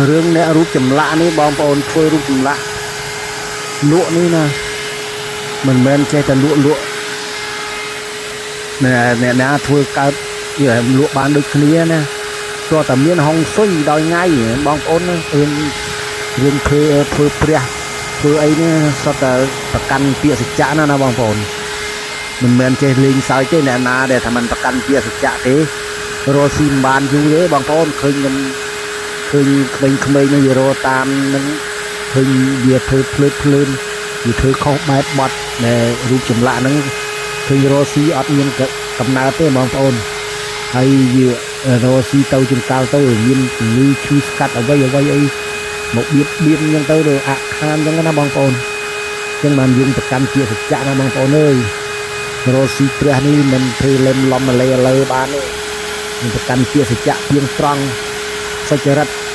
រឿងអ្នករូបចម្លាក់នេះបងប្អូនធ្វើរូបចម្លាក់លក់នេះណាមិនមែនចេះតែលក់លក់អ្នកអ្នកណាធ្វើកើតវាលក់បានដូចគ្នាណាទោះតែមានហុងស៊ុយដោយថ្ងៃបងប្អូនណារឿងរឿងធ្វើធ្វើព្រះធ្វើអីនេះសុទ្ធតែប្រកាន់ពាក្យសច្ចៈណាណាបងប្អូនមិនមែនចេះលេងសើចទេអ្នកណាដែលថាមិនប្រកាន់ពាក្យសច្ចៈទេរកស៊ីមិនបានយូរទេបងប្អូនឃើញខ្ញុំ ឃើញក្មេងៗនឹងវារកតាមនឹងឃើញវាធ្វើភ្លើតភ្លើនវាធ្វើខុសបែបបត់ដែលរូបចម្លាក់ហ្នឹងឃើញរកស៊ីអត់មានកំណើតទេបងប្អូនហើយវារកស៊ីទៅចង្កាល់ទៅមានជំងឺឈឺស្កាត់អ្វីអ្វីអីមកបៀតបៀនអញ្ចឹងទៅទៅអាក់ខានអញ្ចឹងណាបងប្អូនអញ្ចឹងបានយើងប្រកាន់ជាសច្ចៈណាបងប្អូនអើយរកស៊ីព្រះនេះមិនធ្វើលឹមលំមលេលើបានទេយើងប្រកាន់ជាសច្ចៈទៀងត្រង់សុចរិត។